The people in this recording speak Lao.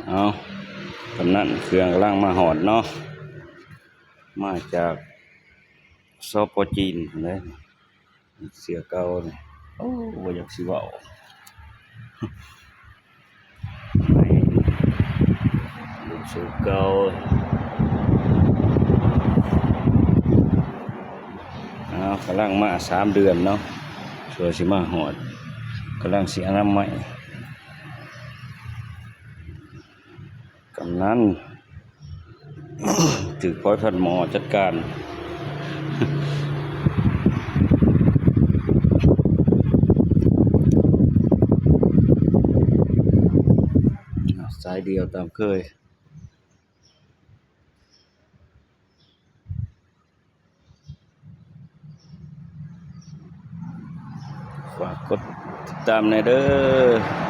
ເອົາ ກຳນັນ ເຄື່ອງກຳລັງມາຮອດເນາະ ມາຈາກ ສປ ຈີນພຸ້ນເດ້. ເສື້ອເກົ່ານີ້ ໂອ້ ບໍ່ຢາກຊິເວົ້າ ໃໝ່ ລຸ້ນສູດເກົ່າ. ອ້າວ ກຳລັງມາສາມເດືອນເນາະ ຊົ່ວຊິມາຮອດ ກຳລັງຊິອະນາໄມ. ກຳນັນ ຖືກພອຍພັນໝໍ້ຈັດການ ສາຍດຽວຕາມເຄີຍ. ຝາກກົດຕິດຕາມແດ່ເດີ.